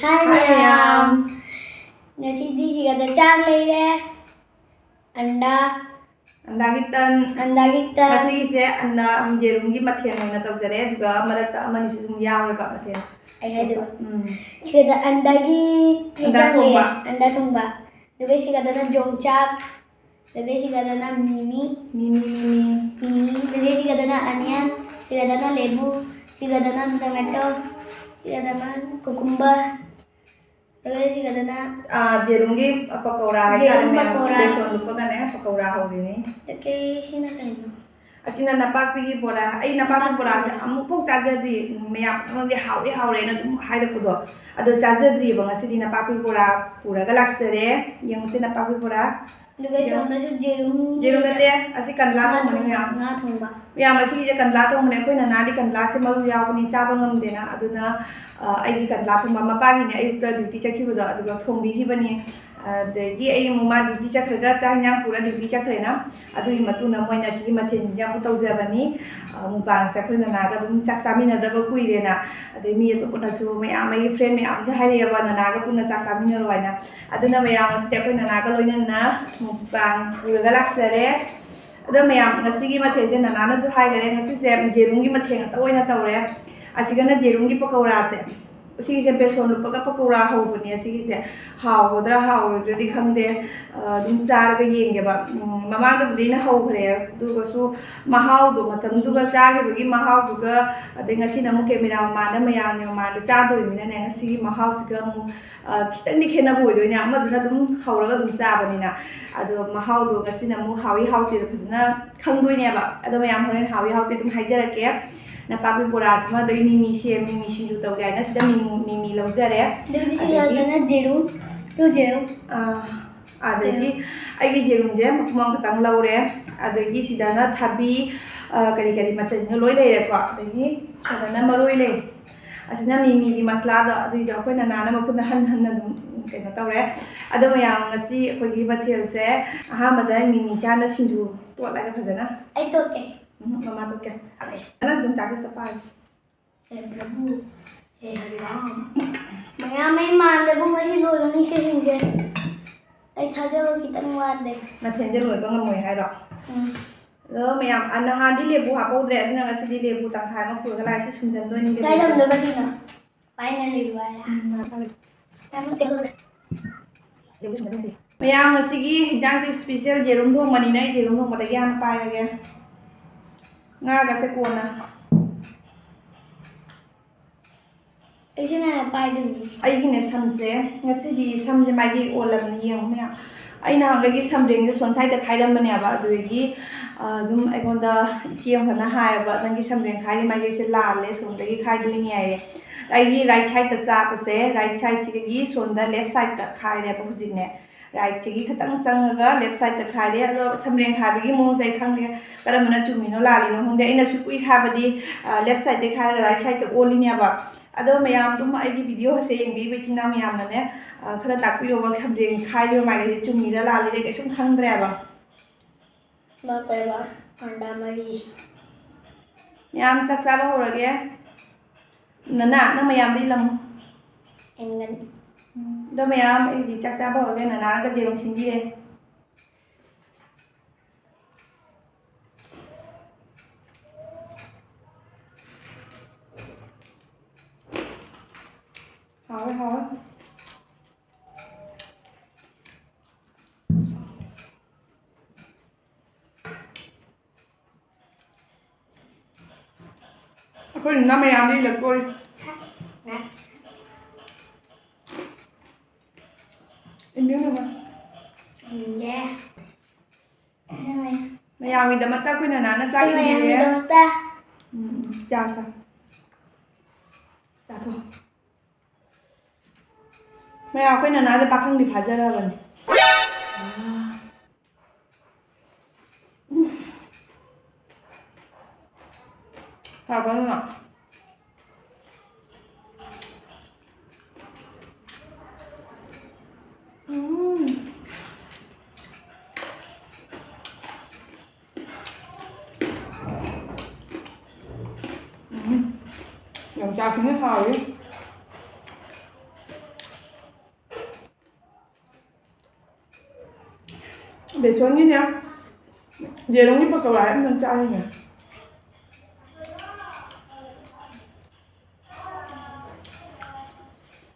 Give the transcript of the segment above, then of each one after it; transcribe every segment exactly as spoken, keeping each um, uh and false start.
ꯍꯥꯏ ꯃꯌꯥꯝ꯫ ꯉꯁꯤꯗꯤ ꯁꯤꯒꯗ ꯆꯥꯛ ꯂꯩꯔꯦ꯫ ꯑꯟꯗꯥ꯫ ꯑꯟꯗꯥꯒꯤ ꯇꯟ꯫ ꯑꯟꯗꯥꯒꯤ ꯇꯟ꯫ ꯉꯁꯤꯒꯤꯁꯦ ꯑꯟꯗꯥ, ꯎꯝ, ꯌꯦꯔꯨꯝꯒꯤ ꯃꯊꯦꯜ ꯑꯣꯏꯅ ꯇꯧꯖꯔꯦ, ꯑꯗꯨꯒ ꯃꯔꯛꯇ ꯑꯃꯅꯤꯁꯨ ꯑꯗꯨꯝ ꯌꯥꯎꯔꯦꯕ ꯃꯊꯦꯜ꯫ ꯑꯩ ꯍꯥꯏꯗꯣꯏꯕ꯫ ꯎꯝ꯫ ꯁꯤꯒꯗ ꯑꯟꯗꯥꯒꯤ ꯑꯟꯗꯥ ꯍꯩꯖꯥꯡ ꯂꯩꯔꯦ꯫ ꯊꯣꯡꯕ꯫ ꯑꯟꯗꯥ ꯊꯣꯡꯕ꯫ ꯑꯗꯨꯒ ꯁꯤꯒꯗꯅ ꯌꯣꯡꯆꯥꯛ꯫ ꯑꯗꯨꯒ ꯁꯤꯒꯗꯅ ꯃꯤꯃꯤ꯫ ꯃꯤꯃꯤ, ꯃꯤꯃꯤ꯫ ꯃꯤꯃꯤ꯫ ꯑꯗꯨꯒ ꯁꯤꯒꯗꯅ onion꯫ ꯁꯤꯒꯗꯅ ꯂꯦꯕꯨ꯫ ꯁꯤꯒꯗꯅ tomato꯫ ꯁꯤꯒꯗꯅ cucumber꯫ ꯑꯗꯨꯒ ꯁꯤꯒꯗꯅ ꯑꯥ, ꯌꯦꯔꯨꯝꯒꯤ ꯄꯀꯧꯔꯥ ꯍꯥꯏꯇꯥꯔꯦ ꯌꯦꯔꯨꯝ ꯃꯌꯥꯝ꯫ ꯄꯀꯧꯔꯥ꯫ ꯕꯦꯁꯣꯟ ꯂꯨꯞꯄꯒꯅꯦ ꯄꯀꯧꯔꯥ ꯍꯧꯔꯤꯅꯤ꯫ ꯑꯗꯒꯤ ꯁꯤꯅ ꯀꯩꯅꯣ? ꯑꯁꯤꯅ ꯅꯄꯥꯛꯄꯤꯒꯤ ꯕꯣꯔꯥ꯫ ꯑꯩ ꯅꯄꯥꯛꯄꯤ ꯅꯄꯥꯛꯄꯤ ꯕꯣꯔꯥꯁꯦ ꯕꯣꯔꯥ꯫ ꯑꯃꯨꯛꯐꯥꯎ ꯆꯥꯖꯗ꯭ꯔꯤ꯫ ꯃꯌꯥꯝ ꯑꯩꯉꯣꯟꯗ ꯍꯥꯎꯋꯦ ꯍꯥꯎꯔꯦꯅ ꯑꯗꯨꯝ ꯍꯥꯏꯔꯛꯄꯗꯣ꯫ ꯑꯗꯣ ꯆꯥꯖꯗ꯭ꯔꯤꯕ꯫ ꯉꯁꯤꯗꯤ ꯅꯄꯥꯛꯄꯤ ꯕꯣꯔꯥ ꯄꯨꯔꯒ ꯂꯥꯛꯆꯔꯦ꯫ ꯌꯦꯡꯉꯨꯁꯦ ꯅꯄꯥꯛꯄꯤ ꯕꯣꯔꯥ꯫ ꯑꯗꯨꯒ ꯁꯤꯒ ꯁꯣꯝꯗꯁꯨ ꯌꯦꯔꯨꯝ ꯌꯦꯔꯨꯝ ꯂꯩꯔꯦ꯫ ꯅꯠꯇꯦ, ꯑꯁꯤ ꯀꯟꯗ꯭ꯂꯥ ꯉꯥ ꯊꯣꯡꯕꯅꯤ ꯊꯣꯡꯕ, ꯃꯌꯥꯝ꯫ ꯉꯥ ꯊꯣꯡꯕ꯫ ꯃꯌꯥꯝ, ꯑꯁꯤꯒꯤꯁꯦ ꯀꯟꯗ꯭ꯂꯥ ꯊꯣꯡꯕꯅꯦ꯫ ꯑꯩꯈꯣꯏ ꯅꯅꯥꯗꯤ ꯀꯟꯗ꯭ꯂꯥꯁꯦ ꯃꯔꯨ ꯌꯥꯎꯕꯅꯤ, ꯆꯥꯕ ꯉꯝꯗꯦꯅ꯫ ꯑꯗꯨꯅ, ꯑ, ꯑꯩꯒꯤ ꯀꯟꯗ꯭ꯂꯥ ꯊꯣꯡꯕ ꯃꯄꯥꯒꯤꯅꯦ, ꯑꯌꯨꯛꯇ duty ꯆꯠꯈꯤꯕꯗꯣ, ꯑꯗꯨꯒ ꯊꯣꯡꯕꯤꯈꯤꯕꯅꯤ꯫ ꯑꯗꯒꯤ ꯑꯩ ꯑꯃꯨꯛ ꯃꯥ duty ꯆꯠꯈ꯭ꯔꯒ ꯆꯥꯛ ꯍꯤꯟꯖꯥꯡ ꯄꯨꯔ duty ꯆꯠꯈ꯭ꯔꯦꯅ꯫ ꯑꯗꯨꯒꯤ ꯃꯇꯨꯡꯗ ꯃꯣꯏꯅ ꯁꯤꯒꯤ ꯃꯊꯦꯜꯁꯤꯡꯁꯦ ꯑꯃꯨꯛ ꯇꯧꯖꯕꯅꯤ꯫ ꯑ, mukbangꯁꯦ ꯑꯩꯈꯣꯏ ꯅꯅꯥꯒ ꯑꯗꯨꯝ ꯆꯥꯛ ꯆꯥꯃꯤꯟꯅꯗꯕ ꯀꯨꯏꯔꯦꯅ꯫ ꯑꯗꯩ ꯃꯤ ꯑꯇꯣꯞꯄꯅꯁꯨ, ꯃꯌꯥꯝ ꯑꯩꯒꯤ friend ꯃꯌꯥꯝꯁꯨ ꯍꯥꯏꯔꯛꯑꯦꯕ, "ꯅꯅꯥꯒ ꯄꯨꯟꯅ ꯆꯥꯛ ꯆꯥꯃꯤꯟꯅꯔꯣ" ꯍꯥꯏꯅ꯫ ꯑꯗꯨꯅ ꯃꯌꯥꯝ, ꯉꯁꯤꯗꯤ ꯑꯩꯈꯣꯏ ꯅꯅꯥꯒ ꯂꯣꯏꯅꯅ mukbang ꯄꯨꯔꯒ ꯂꯥꯛꯆꯔꯦ꯫ ꯑꯗꯣ ꯃꯌꯥꯝ, ꯉꯁꯤꯒꯤ ꯃꯊꯦꯜꯁꯦ ꯅꯅꯥꯅꯁꯨ ꯍꯥꯏꯈꯔꯦ, ꯉꯁꯤꯁꯦ ꯌꯦꯔꯨꯝꯒꯤ ꯃꯊꯦꯜ ꯉꯥꯛꯇ ꯑꯣꯏꯅ ꯇꯧꯔꯦ꯫ ꯑꯁꯤꯒꯅ ꯌꯦꯔꯨꯝꯒꯤ ꯄꯀꯧꯔꯥꯁꯦ, ꯁꯤꯒꯤꯁꯦ ꯕꯦꯁꯣꯟ ꯂꯨꯞꯄꯒ ꯄꯀꯧꯔꯥ ꯍꯧꯕꯅꯦ꯫ ꯁꯤꯒꯤꯁꯦ ꯍꯥꯎꯒꯗ꯭ꯔꯥ ꯍꯥꯎꯔꯣꯏꯗ꯭ꯔꯗꯤ ꯈꯪꯗꯦ, ꯑ, ꯑꯗꯨꯝ ꯆꯥꯔꯒ ꯌꯦꯡꯒꯦꯕ꯫ ꯎꯝ, ꯃꯃꯥꯡꯗꯕꯨꯗꯤ ꯑꯩꯅ ꯍꯧꯈ꯭ꯔꯦ, ꯑꯗꯨꯒꯁꯨ ꯃꯍꯥꯎꯗꯣ, ꯃꯇꯝꯗꯨꯒ ꯆꯥꯈꯤꯕꯒꯤ ꯃꯍꯥꯎꯗꯨꯒ, ꯑꯗꯩ ꯉꯁꯤꯅ ꯑꯃꯨꯛ camera ꯃꯃꯥꯡꯗ, ꯃꯌꯥꯝꯒꯤ ꯃꯃꯥꯡꯗ ꯆꯥꯗꯣꯏꯅꯤꯅꯅꯦ, ꯉꯁꯤꯒꯤ ꯃꯍꯥꯎꯁꯤꯒ ꯑꯃꯨꯛ ꯑ, ꯈꯤꯇꯪꯗꯤ ꯈꯦꯠꯅꯕ ꯑꯣꯏꯗꯣꯏꯅꯦ, ꯑꯃꯗꯨꯅ ꯑꯗꯨꯝ ꯍꯧꯔꯒ ꯑꯗꯨꯝ ꯆꯥꯕꯅꯤꯅ꯫ ꯑꯗꯣ ꯃꯍꯥꯎꯗꯣ ꯉꯁꯤꯅ ꯑꯃꯨꯛ ꯍꯥꯎꯏ ꯍꯥꯎꯇꯦꯗꯣ ꯐꯖꯅ ꯈꯪꯗꯣꯏꯅꯦꯕ꯫ ꯑꯗꯣ ꯃꯌꯥꯝ ꯍꯣꯔꯦꯟ ꯍꯥꯎꯏ ꯍꯥꯎꯇꯦ ꯑꯗꯨꯝ ꯍꯥꯏꯖꯔꯛꯀꯦ꯫ ꯅꯄꯥꯛꯄꯤ ꯕꯣꯔꯥꯁꯤꯃ, ꯑꯗꯒꯤ ꯃꯤꯃꯤ ꯁꯦꯝ, ꯃꯤꯃꯤ ꯁꯤꯡꯖꯨ ꯇꯧꯒꯦ ꯍꯥꯏꯅ ꯁꯤꯗ ꯃꯤꯃꯤ, ꯃꯤꯃꯤ ꯂꯧꯖꯔꯦ꯫ ꯑꯗꯨꯗꯤ ꯁꯤ ꯑꯗꯒꯤ ꯉꯥꯛꯇꯅ ꯖꯦꯔꯨꯝ, ꯇꯨ ꯖꯦꯔꯨꯝ꯫ ꯑ, ꯑꯗꯒꯤ ꯖꯦꯔꯨꯝ꯫ ꯑꯩꯒꯤ ꯌꯦꯔꯨꯝꯁꯦ ꯃꯈꯨꯝ ꯑꯃꯈꯛꯇꯪ ꯂꯧꯔꯦ꯫ ꯑꯗꯒꯤ ꯁꯤꯗꯅ ꯊꯕꯤ, ꯑ, ꯀꯔꯤ ꯀꯔꯤ ꯃꯆꯜꯁꯤꯡꯗꯣ ꯂꯣꯏ ꯂꯩꯔꯦꯀꯣ꯫ ꯑꯗꯒꯤ ꯁꯤꯗꯅ ꯃꯔꯣꯏ ꯂꯩ꯫ ꯑꯁꯤꯅ ꯃꯤꯃꯤꯒꯤ ꯃꯁꯂꯥꯗꯣ, ꯑꯗꯨꯏꯗꯣ ꯑꯩꯈꯣꯏ ꯅꯅꯥꯅ ꯃꯈꯨꯠꯅ ꯍꯟ ꯍꯟꯅ ꯑꯗꯨꯝ ꯀꯩꯅꯣ ꯇꯧꯔꯦ꯫ ꯑꯗꯣ ꯃꯌꯥꯝ, ꯉꯁꯤ ꯑꯩꯈꯣꯏꯒꯤ ꯃꯊꯦꯜꯁꯦ ꯑꯍꯥꯟꯕꯗ ꯃꯤꯃꯤꯁꯦ ꯍꯥꯟꯅ ꯁꯤꯡꯖꯨ ꯇꯣꯠꯂꯒ ꯐꯖꯅ꯫ ꯑꯩ ꯇꯣꯠꯀꯦ꯫ ꯎꯝ, ꯃꯃꯥ ꯇꯣꯠꯀꯦ꯫ ꯑꯣꯀꯦ꯫ ꯐꯖꯅ ꯑꯗꯨꯝ ꯆꯥꯛꯁꯦ ꯄꯥꯏ꯫ ꯍꯦ ꯄ꯭ꯔꯚꯨ, ꯍꯦ ꯍꯔꯤ ꯔꯥꯝ꯫ ꯌꯥꯝ ꯃꯩ ꯃꯥꯟꯗꯦꯕꯨ ꯉꯁꯤ ꯂꯣꯏꯒꯅꯤ ꯁꯤꯁꯤꯡꯁꯦ꯫ ꯑꯩ ꯊꯥꯖꯕ ꯈꯤꯇꯪ ꯋꯥꯠꯂꯦ꯫ ꯃꯊꯦꯜꯁꯦ ꯂꯣꯏꯕ ꯉꯝꯃꯣꯏ ꯍꯥꯏꯔꯣ? ꯎꯝ꯫ ꯑꯗꯣ ꯃꯌꯥꯝ, ꯑ, ꯅꯍꯥꯟꯗꯤ ꯂꯦꯕꯨ ꯍꯥꯞꯍꯧꯗ꯭ꯔꯦ, ꯑꯗꯨꯅ ꯉꯁꯤꯗꯤ ꯂꯦꯕꯨ ꯇꯪꯈꯥꯏ ꯑꯃ ꯄꯨꯔꯒ ꯂꯥꯛꯑꯦ꯫ ꯁꯤ ꯁꯨꯝꯖꯟꯗꯣꯏꯅꯤ ꯂꯦꯕꯨꯁꯦ꯫ ꯀꯥꯏ ꯊꯝꯗꯣꯏꯕ ꯁꯤꯅ? ꯄꯥꯏꯅ ꯂꯩꯕ ꯍꯥꯏꯔ? ꯎꯝ, ꯉꯥꯏꯍꯥꯛꯇꯪ ꯂꯩ꯫ ꯌꯥꯝ ꯐꯠꯇꯦ꯫ ꯃꯌꯥꯝ, ꯉꯁꯤꯒꯤ ꯍꯤꯟꯖꯥꯡꯁꯦ special ꯌꯦꯔꯨꯝ ꯊꯣꯡꯕꯅꯤꯅ ꯑꯩ ꯌꯦꯔꯨꯝ ꯊꯣꯡꯕꯗꯒꯤ ꯍꯥꯟꯅ ꯄꯥꯏꯔꯒꯦ꯫ ꯉꯥꯒꯁꯦ ꯀꯣꯟꯅ꯫ ꯑꯩꯁꯨ ꯉꯥ ꯄꯥꯏꯗꯣꯏꯅꯤ꯫ ꯑꯩꯒꯤꯅꯦ ꯁꯝꯁꯦ, ꯉꯁꯤꯗꯤ ꯁꯝꯁꯦ ꯃꯥꯒꯤ ꯑꯣꯜꯂꯝꯅꯤ, ꯌꯦꯡꯉꯨ ꯃꯌꯥꯝ꯫ ꯑꯩ ꯅꯍꯥꯟꯒꯩꯗꯤ ꯁꯝꯕ꯭ꯔꯦꯡꯁꯦ ꯁꯣꯝ side ꯈꯥꯏꯔꯝꯕꯅꯦꯕ, ꯑꯗꯨꯗꯒꯤ, ꯑ, ꯑꯗꯨꯝ ꯑꯩꯉꯣꯟꯗ ꯏꯆꯦ ꯑꯃꯈꯛꯅ ꯍꯥꯏꯌꯦꯕ, "ꯅꯪꯒꯤ ꯁꯝꯕ꯭ꯔꯦꯡ ꯈꯥꯏꯔꯤ ꯃꯥꯏꯀꯩꯁꯦ ꯂꯥꯜꯂꯦ, ꯁꯣꯝꯗꯒꯤ ꯈꯥꯏꯗꯣꯏꯅꯦ" ꯍꯥꯏꯌꯦ꯫ ꯑꯩꯒꯤ right sideꯇ ꯆꯥꯕꯁꯦ, right sideꯁꯤꯗꯒꯤ ꯁꯣꯝꯗ left sideꯇ ꯈꯥꯏꯔꯦꯕ ꯍꯧꯖꯤꯛꯅꯦ꯫ Rightꯇꯒꯤ ꯈꯤꯇꯪ ꯆꯪꯉꯒ left sideꯇ ꯈꯥꯏꯔꯦ꯫ ꯑꯗꯣ ꯁꯝꯕ꯭ꯔꯦꯡ ꯈꯥꯏꯕꯒꯤ ꯃꯑꯣꯡꯁꯦ ꯑꯩ ꯈꯪꯗꯦ, ꯀꯔꯝꯕꯅ ꯆꯨꯝꯃꯤꯅꯣ ꯂꯥꯜꯂꯤꯅꯣ ꯈꯪꯗꯦ꯫ ꯑꯩꯅ ꯁꯨꯛꯀꯨꯏ ꯈꯥꯏꯕꯗꯤ, ꯑ, left sideꯇꯩ ꯈꯥꯏꯔꯒ right sideꯇ ꯑꯣꯜꯂꯤꯅꯦꯕ꯫ ꯑꯗꯣ ꯃꯌꯥꯝ ꯑꯗꯨꯝ ꯑꯩꯒꯤ videoꯁꯦ ꯌꯦꯡꯕꯤꯔꯤꯕ ꯏꯆꯤꯟ ꯏꯅꯥꯎ ꯃꯌꯥꯝꯅꯅꯦ, ꯑ, ꯈꯔ ꯇꯥꯛꯄꯤꯔꯣꯕ, ꯁꯝꯕ꯭ꯔꯦꯡ ꯈꯥꯏꯔꯤꯕ ꯃꯥꯏꯀꯩꯁꯦ ꯆꯨꯝꯃꯤꯔ ꯂꯥꯜꯂꯤꯔ ꯀꯩꯁꯨꯝ ꯈꯪꯗ꯭ꯔꯦꯕ꯫ ꯃꯥ ꯀꯩꯕ? ꯑꯟꯗꯥ ꯃꯔꯤ꯫ ꯃꯌꯥꯝ ꯆꯥꯛ ꯆꯥꯕ ꯍꯧꯔꯒꯦ꯫ ꯅꯅꯥ, ꯅꯪ ꯃꯌꯥꯝꯗ ꯏꯜꯂꯝꯃꯨ꯫ ꯏꯟꯒꯅꯤ꯫ ꯎꯝ, ꯑꯗꯣ ꯃꯌꯥꯝ, ꯑꯩ ꯍꯧꯖꯤꯛ ꯆꯥꯛ ꯆꯥꯕ ꯍꯧꯔꯒꯦ꯫ ꯅꯅꯥꯅꯒ ꯌꯦꯔꯨꯝ ꯁꯤꯟꯕꯤꯔꯦ꯫ ꯍꯥꯎꯋꯦ, ꯍꯥꯎꯋꯦ꯫ ꯑꯩꯈꯣꯏ ꯅꯝꯃ ꯌꯥꯝ ꯏꯜꯂꯛꯇꯣꯔꯤ꯫ ꯏꯟꯕꯤꯌꯨ, ꯃꯃꯥ꯫ ꯏꯟꯒꯦ꯫ ꯃꯌꯥꯝꯒꯤꯗꯃꯛꯇ ꯑꯩꯈꯣꯏ ꯅꯅꯥꯅ ꯆꯥꯛ ꯏꯟꯕꯤꯔꯦ꯫ ꯃꯌꯥꯝꯒꯤꯗꯃꯛꯇ꯫ ꯎꯝ, ꯎꯝ, ꯆꯥꯎ, ꯆꯥꯎ꯫ ꯆꯥꯊꯣꯛ꯫ ꯃꯌꯥꯝ, ꯑꯩꯈꯣꯏ ꯅꯅꯥꯁꯦ ꯄꯥꯈꯪꯗꯤ ꯐꯥꯖꯔꯕꯅꯤ꯫ ꯍꯥꯎꯕ꯭ꯔꯥ, ꯏꯃꯥ? ꯎꯝ꯫ ꯎꯝ꯫ ꯌꯣꯡꯆꯥꯛꯁꯤꯅ ꯍꯥꯎꯋꯤ꯫ ꯕꯦꯁꯣꯟꯒꯤꯅꯦ, ꯌꯦꯔꯨꯝꯒꯤ ꯄꯀꯧꯔꯥ ꯑꯝꯇꯪ ꯆꯥꯈꯤꯒꯦ꯫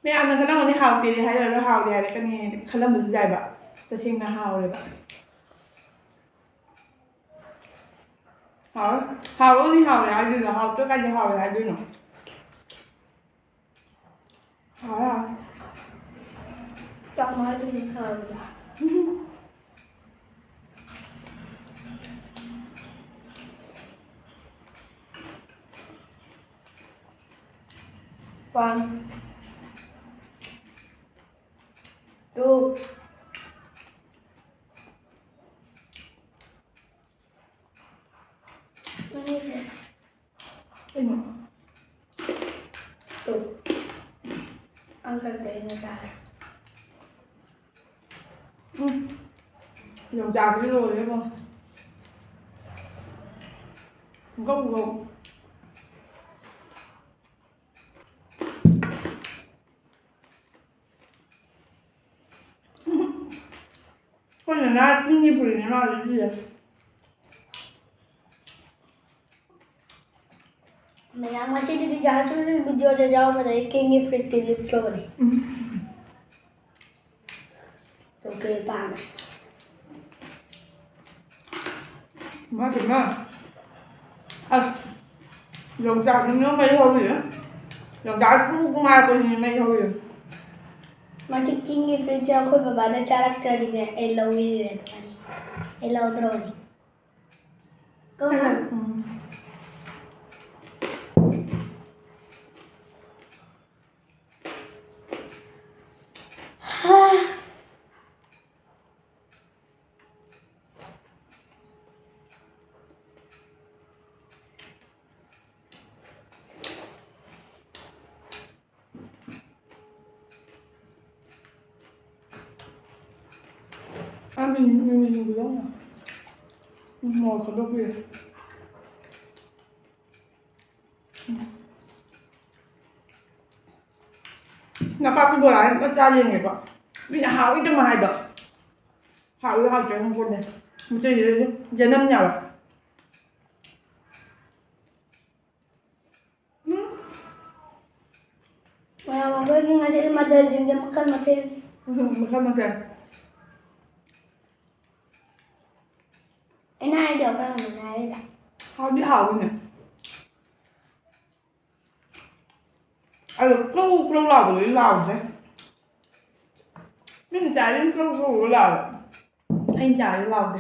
ꯃꯌꯥꯝꯅ ꯈꯜꯂꯝꯒꯅꯤ ꯍꯥꯎꯇꯦꯗꯤ ꯍꯥꯏꯔꯔꯣꯏ, ꯍꯥꯎꯔꯦ ꯍꯥꯏꯔꯛꯀꯅꯤ ꯈꯜꯂꯝꯕꯁꯨ ꯌꯥꯏꯕ꯫ ꯇꯁꯦꯡꯅ ꯍꯥꯎꯔꯦꯕ꯫ ꯍꯥꯎꯔꯦ꯫ ꯍꯥꯎꯔꯅꯤ ꯍꯥꯎꯔꯦ ꯍꯥꯏꯗꯣꯏꯅꯣ, ꯍꯥꯎꯇ꯭ꯔꯀꯥꯟꯗꯤ ꯍꯥꯎꯔꯦ ꯍꯥꯏꯗꯣꯏꯅꯣ? ꯍꯥꯎꯔꯦ, ꯍꯥꯎꯔꯦ꯫ ꯆꯥꯛ ꯃꯥꯏꯗꯨꯅꯤ ꯍꯥꯎꯔꯤꯗꯣ꯫ One, two. ꯀꯩꯅꯣ? ꯇꯨ꯫ ꯑꯪꯀꯜꯗ ꯑꯩꯅ ꯆꯥꯔꯦ꯫ ꯎꯝ꯫ ꯌꯣꯡꯆꯥꯛꯁꯤ ꯂꯣꯏꯔꯦꯕꯣ꯫ ꯄꯨꯡꯀꯧ ꯄꯨꯡꯀꯧ꯫ ꯑꯩꯈꯣꯏ ꯅꯅꯥ ꯆꯤꯡꯒꯤ ꯐꯨꯔꯤꯠꯅꯦ ꯃꯥ ꯂꯤꯠꯂꯤꯁꯦ꯫ ꯃꯌꯥꯝ ꯉꯁꯤꯗꯒꯤ ꯖꯥꯁꯨ videoꯗ ꯌꯥꯎꯕꯗꯒꯤ ꯀꯤꯡꯒꯤ ꯐꯨꯔꯤꯠꯇꯤ ꯂꯤꯠꯇ꯭ꯔꯕꯅꯤ꯫ ꯎꯝ꯫ ꯑꯗꯨꯒꯤ ꯄꯥꯝꯃꯦ꯫ ꯏꯃꯥ ꯏꯃꯥ꯫ ꯑꯁ, ꯌꯣꯡꯆꯥꯛꯁꯤꯅ ꯃꯩ ꯍꯧꯔꯤꯌꯦ꯫ ꯌꯣꯡꯆꯥꯛ ꯁꯨꯝ ꯉꯥꯏꯕꯁꯤꯅ ꯃꯩ ꯍꯧꯔꯤꯌꯦ꯫ ꯃꯁꯤ ꯀꯤꯡꯒꯤ ꯐꯨꯔꯤꯠꯁꯦ ꯑꯩꯈꯣꯏ ꯕꯕꯥꯅ ꯆꯥꯔꯛꯇ꯭ꯔꯗꯤꯅꯦ, ꯑꯩ ꯂꯧꯔꯤꯔꯦ ꯑꯗꯨꯃꯥꯏꯅ꯫ ꯑꯩ ꯂꯧꯗ꯭ꯔꯕꯅꯤ꯫ ꯀꯧꯍꯥ? ꯎꯝ꯫ ꯍꯥ꯫ ꯑꯥ, ꯃꯤꯃꯤ, ꯃꯤꯃꯤ ꯁꯤꯡꯖꯨ ꯌꯥꯎꯅ꯫ ꯎꯝ, ꯃꯣꯔꯣꯛ ꯈꯟꯗꯣꯛꯄꯤꯔꯦ꯫ ꯎꯝ꯫ ꯅꯄꯥꯛꯄꯤ ꯕꯣꯔꯥ ꯑꯝꯇ ꯆꯥ ꯌꯦꯡꯒꯦꯀꯣ꯫ ꯃꯤꯅ ꯍꯥꯎꯏ ꯑꯗꯨꯝ ꯍꯥꯏꯕ꯫ ꯍꯥꯎꯏ ꯍꯥꯎꯇ꯭ꯔꯦ ꯈꯪꯄꯣꯟꯇꯦ꯫ ꯃꯆꯩꯁꯤꯗꯗꯤ ꯌꯦꯅꯝ ꯌꯥꯎꯋꯦ꯫ ꯎꯝ꯫ ꯃꯌꯥꯝ ꯑꯩꯈꯣꯏꯒꯤ ꯉꯁꯤ ꯃꯊꯦꯜꯁꯤꯡꯁꯦ ꯃꯈꯜ ꯃꯊꯦꯜ꯫ ꯎꯝ, ꯃꯈꯜ ꯃꯊꯦꯜ꯫ ꯑꯩꯅ ꯍꯥꯏꯗꯤ ꯑꯩꯈꯣꯏ ꯃꯃꯥꯅ ꯍꯥꯏꯔꯤꯕ꯫ ꯍꯥꯎꯗꯤ ꯍꯥꯎꯋꯤꯅꯦ꯫ ꯑꯗꯣ ꯀ꯭ꯔꯧ ꯀ꯭ꯔꯧ ꯂꯥꯎꯕꯗꯨꯗꯤ ꯂꯥꯎꯗ꯭ꯔꯦ꯫ ꯃꯤꯅ ꯆꯥꯏꯗꯤ ꯑꯗꯨꯝ ꯀ꯭ꯔꯧ ꯀ꯭ꯔꯧ ꯂꯥꯎꯋꯦ꯫ ꯑꯩꯅ ꯆꯥꯏꯗꯤ ꯂꯥꯎꯗꯦ꯫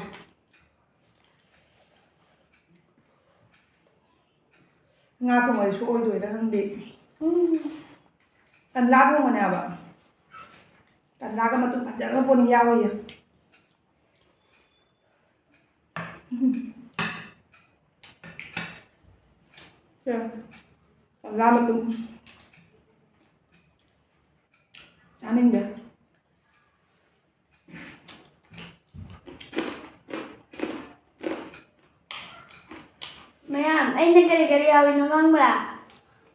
ꯉꯥ ꯊꯣꯡꯕꯗꯤ ꯁꯣꯛꯑꯣꯏꯗꯣꯏꯔꯥ ꯈꯪꯗꯦ꯫ ꯎꯝ꯫ ꯇꯟꯂꯥ ꯊꯣꯡꯕꯅꯦꯕ꯫ ꯇꯟꯂꯥꯒ ꯃꯇꯨꯝ ꯐꯖꯈ꯭ꯔ ꯄꯣꯠꯅꯤ ꯌꯥꯎꯔꯤꯁꯦ꯫ ꯎꯝ꯫ ꯁꯦ, ꯇꯟꯂꯥ ꯃꯇꯨꯝ꯫ ꯆꯥꯅꯤꯡꯗꯦ꯫ ꯃꯌꯥꯝ, ꯑꯩꯅ ꯀꯔꯤ ꯀꯔꯤ ꯍꯧꯔꯤꯅꯣ ꯈꯪꯕ꯭ꯔꯥ?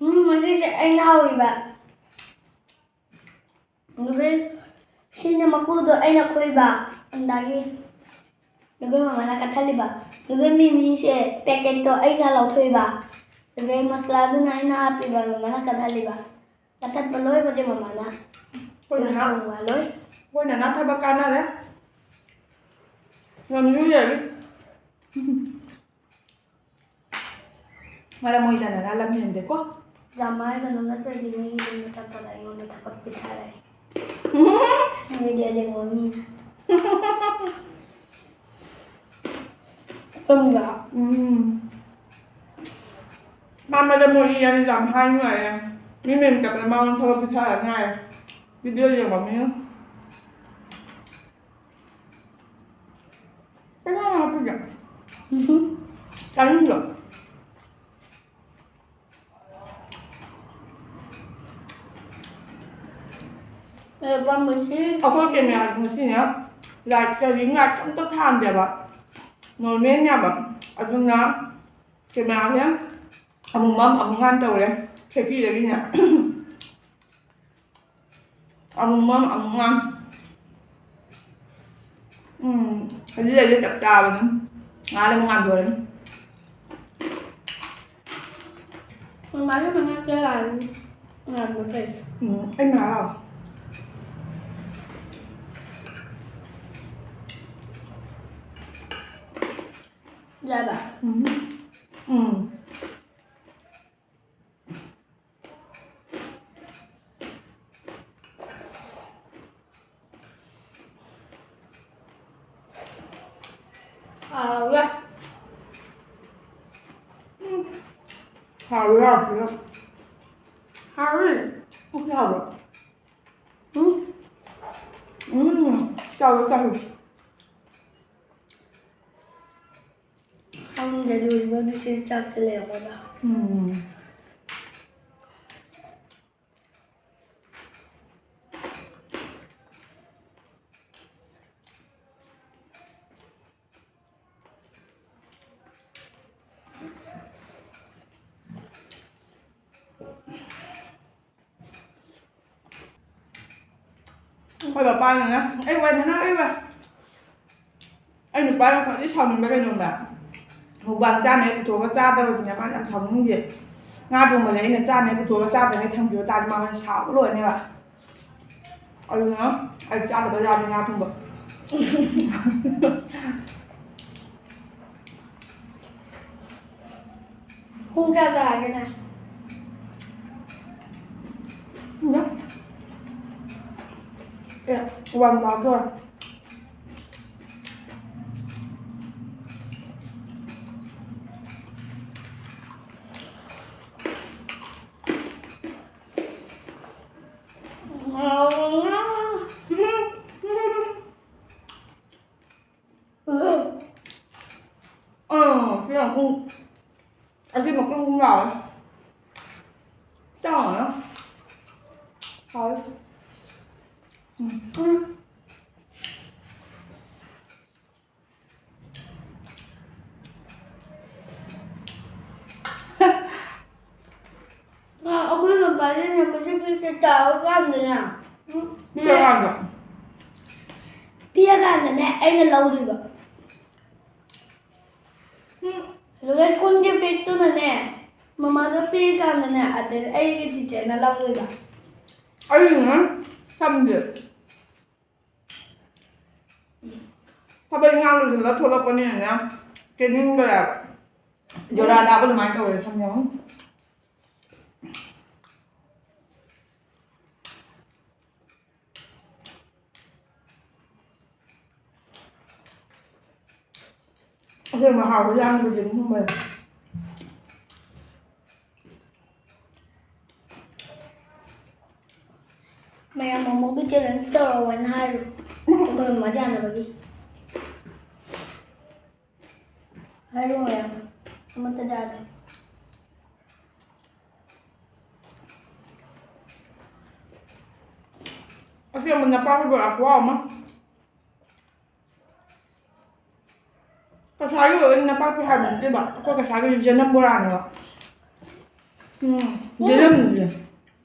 ꯎꯝ, ꯃꯁꯤꯁꯦ ꯑꯩꯅ ꯍꯧꯔꯤꯕ꯫ ꯑꯗꯨꯒ ꯁꯤꯅ ꯃꯀꯨꯗꯣ ꯑꯩꯅ ꯈꯣꯏꯕ, ꯑꯗꯒꯤ ꯑꯗꯨꯒ ꯃꯃꯥꯅ ꯀꯛꯊꯠꯂꯤꯕ꯫ ꯑꯗꯨꯒ ꯃꯤꯃꯤꯁꯦ ꯄꯦꯀꯦꯠꯇꯣ ꯑꯩꯅ ꯂꯧꯊꯣꯛꯏꯕ꯫ ꯑꯗꯨꯒ ꯃꯁꯂꯥꯗꯨꯅ ꯑꯩꯅ ꯍꯥꯞꯄꯤꯕ, ꯃꯃꯥꯅ ꯀꯛꯊꯠꯂꯤꯕ꯫ ꯀꯛꯊꯠꯄ ꯂꯣꯏꯕꯁꯦ ꯃꯃꯥꯅ꯫ ꯑꯩꯈꯣꯏ ꯅꯅꯥꯎ-, ꯊꯣꯡꯕ ꯂꯣꯏ꯫ ꯑꯩꯈꯣꯏ ꯅꯅꯥꯎ ꯊꯕꯛ ꯀꯥꯟꯅꯔꯦ꯫ ꯌꯥꯝ ꯌꯨ ꯌꯥꯔꯤ꯫ ꯃꯔꯝ ꯑꯣꯏꯗꯅ ꯂꯝ ꯍꯦꯟꯗꯦꯀꯣ꯫ ꯌꯥꯝ ꯍꯥꯏꯒꯅꯨ, ꯅꯠꯇ꯭ꯔꯗꯤ ꯅꯣꯏꯒꯤ ꯌꯨꯝꯗ ꯆꯠꯄꯗ ꯑꯩꯉꯣꯟꯗ ꯊꯕꯛ ꯄꯤꯊꯔꯛꯑꯦ꯫ ꯅꯣꯏꯗꯤ ꯑꯗꯨꯒꯨꯝꯕ ꯃꯤꯅ꯫ ꯇꯨꯝꯕ꯫ ꯎꯝ꯫ ꯃꯥ ꯃꯔꯝ ꯃꯣꯛꯏ ꯌꯥꯅꯤ ꯌꯥꯝ ꯍꯥꯏ ꯅꯨꯡꯉꯥꯏꯌꯦ꯫ ꯃꯤ ꯃꯌꯨꯝ ꯆꯠꯄꯗ ꯃꯉꯣꯟꯗ ꯊꯕꯛ ꯄꯤꯊꯔ ꯅꯨꯡꯉꯥꯏꯌꯦ꯫ ꯚꯤꯗꯤꯑꯣ ꯌꯦꯡꯕ ꯃꯤꯅ꯫ ꯀꯅꯥꯅ ꯍꯥꯞꯄꯤꯒꯦ? ꯆꯥꯅꯤꯡꯗ꯭ꯔꯣ? ꯑꯦ, ꯄꯥꯝꯕꯁꯤ꯫ ꯑꯩꯈꯣꯏ ꯀꯦꯃꯦꯔꯥꯗꯤ ꯉꯁꯤꯅꯦ ꯂꯥꯏꯠ ꯀꯔꯤ ꯂꯥꯏꯠ ꯑꯝꯇ ꯊꯥꯟꯗꯦꯕ, ꯅꯣꯔꯃꯦꯜꯅꯦꯕ꯫ ꯑꯗꯨꯅ ꯀꯦꯃꯦꯔꯥꯁꯦ ꯑꯃꯨꯛ ꯃꯝ ꯑꯃꯨꯛ ꯉꯥꯟ ꯇꯧꯔꯦ, ꯈꯦꯀꯤꯗꯒꯤꯅꯦ꯫ ꯑꯃꯨꯛ ꯃꯝ ꯑꯃꯨꯛ ꯉꯥꯟ꯫ ꯎꯝ, ꯍꯧꯖꯤꯛ ꯂꯩꯔꯗꯤ ꯆꯞ ꯆꯥꯕꯅꯤ꯫ ꯉꯥꯏꯍꯥꯛ ꯂꯩꯔ ꯉꯥꯟꯊꯣꯛꯑꯅꯤ꯫ ꯃꯃꯥꯒꯤ ꯃꯅꯥꯛꯇ ꯂꯥꯛꯑꯅꯤ꯫ ꯉꯥꯟꯕ ꯐꯩ꯫ ꯎꯝ, ꯑꯩ ꯉꯥꯏꯍꯥꯛ ꯂꯥꯛꯑꯣ꯫ ꯌꯥꯕ? ꯎꯝ꯫ ꯎꯝ꯫ ꯍꯥꯎꯋꯦ꯫ ꯎꯝ꯫ ꯍꯥꯎꯋꯦ, ꯍꯥꯎꯋꯦ꯫ ꯍꯥꯎꯋꯦ꯫ ꯄꯨꯛꯇꯤ ꯍꯥꯎꯕ꯭ꯔꯣ? ꯎꯝ꯫ ꯎꯝ꯫ ꯆꯥꯎꯋꯦ, ꯆꯥꯎꯋꯦ꯫ ꯈꯪꯗꯦ, ꯂꯣꯏꯕ ꯅꯨꯡꯁꯤꯠ ꯆꯥꯛꯇ ꯂꯩꯔꯝꯒꯗ꯭ꯔꯥ? ꯎꯝ꯫ ꯑꯩꯈꯣꯏ ꯕꯕꯥꯅꯅꯦ, "ꯑꯩ ꯋꯥꯏ ꯃꯅꯥꯎ, ꯑꯩ ꯋꯥꯏ"꯫ ꯑꯩ ꯅꯨꯄꯥꯅ ꯈ꯭ꯋꯥꯏꯗꯒꯤ ꯁꯥꯎꯅꯤꯡꯕ ꯀꯩꯅꯣꯝꯗ, ꯃꯨꯛꯕꯥꯡ ꯆꯥꯅꯦ ꯄꯨꯊꯣꯛꯑꯒ ꯆꯥꯗꯕꯁꯤꯅꯦ ꯃꯥꯅ ꯌꯥꯝ ꯁꯥꯎꯅꯤꯡꯉꯤꯁꯦ꯫ ꯉꯥ ꯊꯣꯡꯕꯁꯦ ꯑꯩꯅ ꯆꯥꯅꯦ ꯄꯨꯊꯣꯛꯑꯒ ꯆꯥꯗ꯭ꯔꯤꯉꯩ ꯊꯝꯈꯤꯕ ꯇꯥꯔꯗꯤ ꯃꯥ ꯍꯣꯔꯦꯟ ꯁꯥꯎꯕ ꯂꯣꯏꯔꯅꯦꯕ꯫ ꯑꯗꯨꯅ ꯑꯩ ꯆꯥꯗꯕ ꯌꯥꯗꯦ ꯉꯥ ꯊꯣꯡꯕ꯫ ꯄꯨꯡ ꯀꯌꯥ ꯇꯥꯔꯒꯦꯅꯦ? ꯈꯪꯗꯦ꯫ ꯑꯦ, ꯋꯥꯟ ꯇꯥꯗꯣꯔꯦ꯫ ꯎꯝ, ꯁꯤ ꯌꯥꯝ ꯀꯨꯝ-, ꯑꯁꯤ ꯃꯀꯨꯝ ꯀꯨꯝ ꯂꯥꯎꯋꯦ꯫ ꯆꯥꯎꯅ꯫ ꯍꯥꯎꯋꯦ꯫ ꯎꯝ꯫ ꯎꯝ꯫ ꯑ, ꯑꯩꯈꯣꯏ ꯃꯄꯥꯗꯅꯦ ꯃꯆꯦꯠ ꯃꯆꯦꯠ ꯇꯥꯔꯀꯥꯟꯗꯅꯦ, ꯎꯝ, ꯄꯤꯔꯀꯥꯟꯗ꯫ ꯄꯤꯔꯀꯥꯟꯗꯅꯦ ꯑꯩꯅ ꯂꯧꯗꯣꯏꯕ꯫ ꯎꯝ꯫ ꯑꯗꯨꯒ ꯁ꯭ꯀꯨꯜꯒꯤ ꯕꯦꯒꯇꯨꯅꯅꯦ ꯃꯃꯥꯗ ꯄꯤꯔꯀꯥꯟꯗꯅꯦ ꯑꯗꯩ ꯑꯩꯒꯤ ꯆꯤꯆꯦꯅ ꯂꯧꯗꯣꯏꯕ꯫ ꯑꯩꯅ ꯁꯝꯁꯦ ꯊꯕꯛ ꯏꯪꯈꯥꯡ ꯂꯣꯏꯁꯤꯜꯂ ꯊꯣꯛꯂꯛꯄꯅꯤꯅꯅꯦ ꯀꯦꯅꯤꯡꯗ꯭ꯔꯦꯕ꯫ ꯖꯣꯔꯥ ꯇꯥꯕ ꯑꯗꯨꯃꯥꯏꯅ ꯇꯧꯔꯦ ꯁꯝ ꯌꯦꯡꯉꯨ꯫ ꯑꯁꯦꯡꯕ ꯍꯥꯎꯕ ꯌꯥꯝꯕꯁꯦ ꯃꯨꯟꯕꯁꯦ꯫ ꯃꯌꯥꯝ ꯃꯣꯃꯣꯒꯤ ꯆꯦꯂꯦꯟꯖ ꯇꯧꯔꯛꯑꯣꯅ ꯍꯥꯏꯔꯣ꯫ ꯑꯩꯈꯣꯏ ꯃꯃꯥ ꯌꯥꯅꯕꯒꯤ꯫ ꯍꯥꯏꯔꯣ ꯃꯌꯥꯝ꯫ ꯑꯃꯠꯇ ꯆꯥꯗꯦ꯫ ꯑꯁꯦꯡꯕ ꯅꯄꯥꯛꯄꯤ ꯕꯣꯔꯥ ꯈꯨꯍꯥꯎ ꯑꯃ꯫ ꯀꯁꯥꯔꯒꯤ ꯑꯣꯏꯕ ꯅꯄꯥꯛꯄꯤ ꯍꯥꯏꯕ ꯅꯠꯇꯦꯕ, ꯑꯩꯈꯣꯏ ꯀꯁꯥꯔꯒꯤꯗꯤ ꯖꯅꯝ ꯕꯣꯔꯥꯅꯦꯕ꯫ ꯎꯝ, ꯖꯅꯝꯁꯦ꯫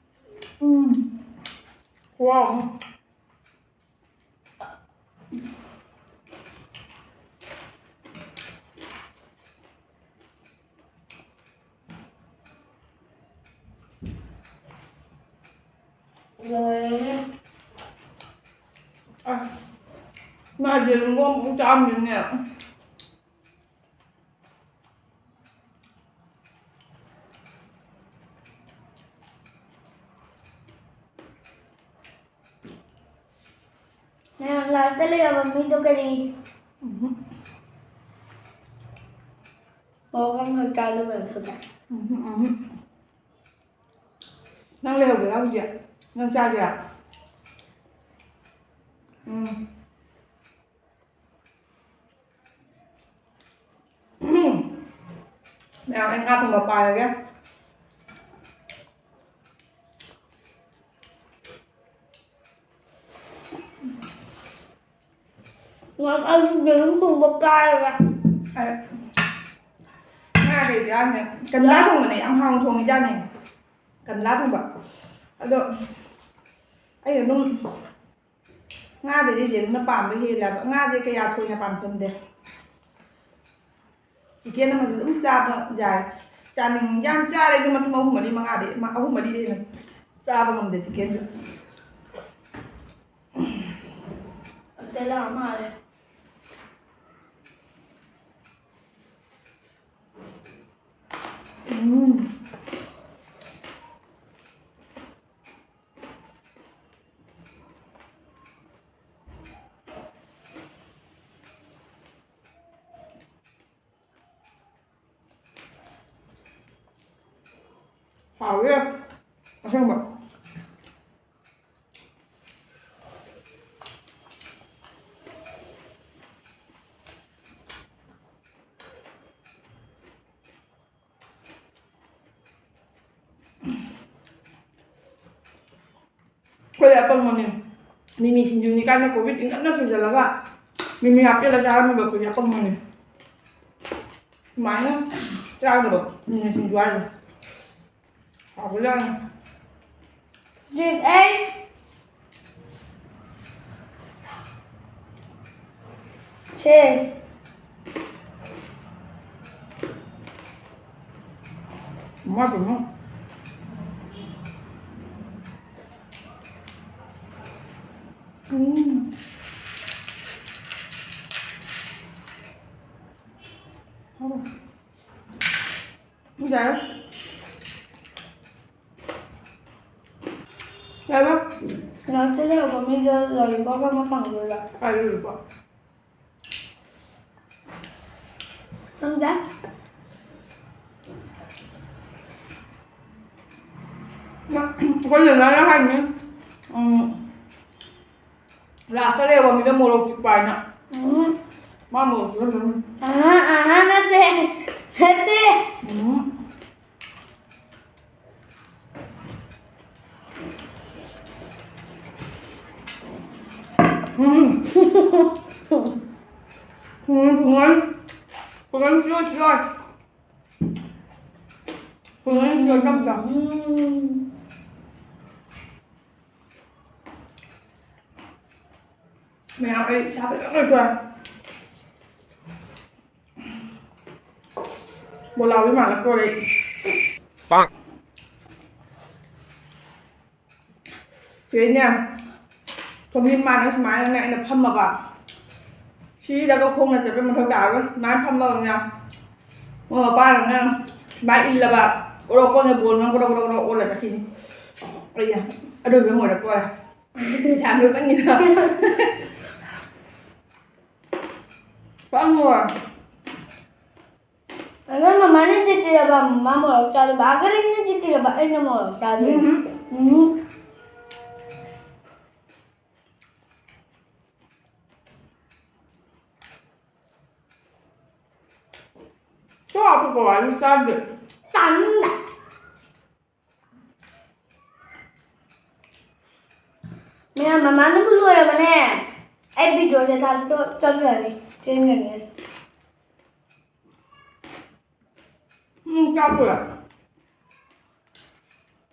ꯎꯝ, ꯈꯨꯍꯥꯎ ꯑꯃ꯫ ꯂꯣꯏꯔꯦꯍꯦ꯫ ꯑꯁ, ꯃꯥ ꯌꯦꯔꯨꯝꯒ ꯑꯃꯨꯛ ꯆꯥꯔꯝꯗꯣꯏꯅꯦ꯫ ꯃꯌꯥꯝ ꯂꯥꯁꯇ ꯂꯩꯔꯕ ꯃꯤꯗꯣ ꯀꯔꯤ? ꯎꯝꯍꯨꯝ꯫ ꯃꯣꯔꯣꯛ ꯑꯃꯈꯛ ꯆꯥꯗꯕ ꯅꯠꯇ꯭ꯔꯣ? ꯎꯝꯍꯨꯝ, ꯎꯝꯍꯨꯝ꯫ ꯅꯪ ꯂꯩꯍꯧꯒꯦꯔꯥ ꯍꯧꯖꯤꯛ? ꯅꯪ ꯆꯥꯒꯦꯔꯥ? ꯎꯝ꯫ ꯃꯌꯥꯝ, ꯑꯩ ꯉꯥ ꯊꯣꯡꯕ ꯄꯥꯏꯔꯒꯦ꯫ ꯃꯌꯥꯝ, ꯑꯩꯁꯨ ꯌꯦꯔꯨꯝ ꯊꯣꯡꯕ ꯄꯥꯏꯔꯒꯦ꯫ ꯑꯩ ꯉꯥ ꯂꯩꯕ꯭ꯔꯥꯅꯦ? ꯀꯟꯂꯥ ꯊꯣꯡꯕꯅꯦ, ꯌꯥꯝ ꯍꯥꯎꯅ ꯊꯣꯡꯉꯤꯖꯥꯠꯅꯦ꯫ ꯀꯟꯂꯥ ꯊꯣꯡꯕ꯫ ꯑꯗꯣ ꯑꯩ ꯑꯗꯨꯝ ꯉꯥꯗꯩꯗꯤ ꯌꯦꯔꯨꯝꯅ ꯄꯥꯝꯕ ꯍꯦꯜꯂꯦꯕ꯫ ꯉꯥꯁꯦ ꯀꯌꯥ ꯊꯣꯏꯅ ꯄꯥꯝꯁꯟꯗꯦ꯫ ꯆꯤꯀꯦꯟ ꯑꯃꯗꯤ ꯑꯗꯨꯝ ꯆꯥꯕ ꯌꯥꯏ꯫ ꯆꯥꯅꯤꯡ-, ꯌꯥꯝ ꯆꯥꯔꯦ ꯑꯩꯁꯨ ꯃꯇꯨꯝ ꯑꯍꯨꯝ ꯃꯔꯤ ꯃꯉꯥꯗꯤ, ꯃ-, ꯑꯍꯨꯝ ꯃꯔꯤꯗꯤ ꯍꯦꯟꯅ ꯆꯥꯕ ꯉꯝꯗꯦ ꯆꯤꯀꯦꯟꯁꯨ꯫ ꯑꯝꯇ ꯂꯥꯛꯑ ꯃꯥꯜꯂꯦ꯫ ꯎꯝ꯫ ꯍꯥꯎꯋꯦ꯫ ꯑꯁꯦꯡꯕ꯫ ꯑꯩꯈꯣꯏ ꯑꯄꯪꯕꯅꯦ꯫ ꯃꯤꯃꯤ ꯁꯤꯡꯖꯨꯅꯤ ꯀꯥꯏꯅ ꯀꯣꯕꯤ ꯇꯤꯡꯈꯠꯅ ꯁꯣꯏꯖꯜꯂꯒ ꯃꯤꯃꯤ ꯍꯥꯞꯆꯤꯜꯂ ꯆꯥꯔꯝꯃꯤꯕ ꯑꯩꯈꯣꯏꯗꯤ ꯑꯄꯪꯕꯅꯦ꯫ ꯁꯨꯃꯥꯏꯅ ꯆꯥꯒꯗꯕ ꯃꯤꯃꯤ ꯁꯤꯡꯖꯨ ꯍꯥꯏꯁꯦ꯫ ꯍꯥꯎꯕꯖꯥꯠꯅꯤ꯫ ꯍꯧꯖꯤꯛ ꯑꯩ ꯁꯦ꯫ ꯏꯃꯥꯏ ꯄꯦꯝꯃ꯫ ꯎꯝ꯫ ꯌꯥꯔꯦ꯫ ꯌꯥꯔꯦ꯫ ꯂꯥꯁꯇ ꯂꯩꯍꯧꯕ ꯃꯤꯗꯣ ꯂꯣꯂꯤꯄꯣꯞ ꯑꯃ ꯐꯪꯗꯣꯏꯕ꯫ ꯀꯥꯏ ꯂꯣꯂꯤꯄꯣꯞ? ꯈꯪꯗꯦ꯫ ꯃꯥ, ꯑꯩꯈꯣꯏ ꯂꯣꯂꯥꯅ ꯍꯥꯏꯅꯤ꯫ ꯎꯝ꯫ ꯂꯥꯁꯇ ꯂꯩꯍꯧꯕ ꯃꯤꯗꯣ ꯃꯣꯔꯣꯛ ꯆꯤꯛꯄ ꯍꯥꯏꯅ꯫ ꯎꯝ꯫ ꯃꯥ ꯃꯣꯔꯣꯛ ꯆꯤꯛꯍꯟꯗꯣꯏꯅꯤ꯫ ꯑꯍꯥ, ꯑꯍꯥ, ꯅꯠꯇꯦ꯫ ꯅꯠꯇꯦ꯫ ꯎꯝ꯫ ꯎꯝ꯫ ꯊꯨꯝꯃꯣꯏ, ꯊꯨꯝꯃꯣꯏ꯫ ꯊꯨꯝꯃꯣꯏ, ꯊꯨꯝꯃꯣꯏ, ꯊꯨꯝꯃꯣꯏ꯫ ꯊꯨꯝꯃꯣꯏ, ꯊꯨꯝꯃꯣꯏ, ꯇꯞ ꯇꯞ꯫ ꯎꯝ꯫ ꯃꯌꯥꯝ ꯑꯩ ꯏꯁꯥ ꯐꯖꯅ ꯅꯣꯏꯊꯣꯛꯑꯦ꯫ ꯕꯣꯂꯥꯎꯕꯤ ꯃꯥꯜꯂꯛꯇꯣꯔꯦ ꯑꯩ꯫ ꯄꯥꯛ꯫ ꯁꯤꯗꯩꯅꯦ, ꯊꯣꯝꯖꯤꯟ ꯃꯥꯅ ꯁꯨꯃꯥꯏꯅꯅꯦ ꯑꯩꯅ ꯐꯝꯃꯕ꯫ ꯁꯤꯗꯒ ꯈꯣꯡꯅ ꯆꯠꯄꯩ ꯃꯊꯧ ꯇꯥꯔꯔꯣꯏ꯫ ꯁꯨꯃꯥꯏꯅ ꯐꯝꯃꯒꯅꯦ, ꯃꯣꯏ ꯃꯄꯥꯅꯅꯦ ꯁꯨꯃꯥꯏꯅ ꯏꯜꯂꯕ, ꯀꯣꯔꯣ ꯀꯣꯟꯅ ꯕꯣꯜ ꯃꯔꯨꯝ ꯀꯣꯔꯣ ꯀꯣꯔꯣ ꯀꯣꯔꯣ ꯑꯣꯜꯂ ꯆꯠꯈꯤꯅꯤ꯫ ꯑꯩꯅ ꯑꯗꯨ ꯑꯗꯨꯝ ꯑꯣꯏꯔꯛꯄ ꯑꯣꯏꯔꯦ꯫ ꯌꯥꯝ ꯅꯣꯛꯅꯤꯡꯉꯤꯗ꯫ ꯄꯪꯉꯣ꯫ ꯑꯗꯣ ꯃꯃꯥꯅ ꯆꯤꯠꯇꯤꯔꯕ ꯃꯃꯥ ꯃꯣꯔꯣꯛ ꯆꯥꯗꯕ, ꯑꯒꯔꯤꯅ ꯆꯤꯠꯇꯤꯔꯕ ꯑꯩꯅ ꯃꯣꯔꯣꯛ ꯆꯥꯗꯣꯏꯅꯤ꯫ ꯎꯝ꯫ ꯎꯝ꯫ ꯆꯥꯕ ꯀꯧꯔꯛꯑꯗꯤ ꯆꯥꯗꯦ꯫ ꯆꯥꯅꯤꯡꯗꯦ꯫ ꯃꯌꯥꯝ, ꯃꯃꯥꯅꯕꯨ ꯂꯣꯏꯔꯕꯅꯦ꯫ ꯑꯩ ꯚꯤꯗꯤꯑꯣꯁꯦ ꯊꯥ-, ꯆꯠ-, ꯆꯠꯈ꯭ꯔꯅꯤ, ꯆꯦꯟꯈ꯭ꯔꯅꯤ꯫ ꯎꯝ, ꯆꯥꯛ ꯄꯨꯔꯛ꯫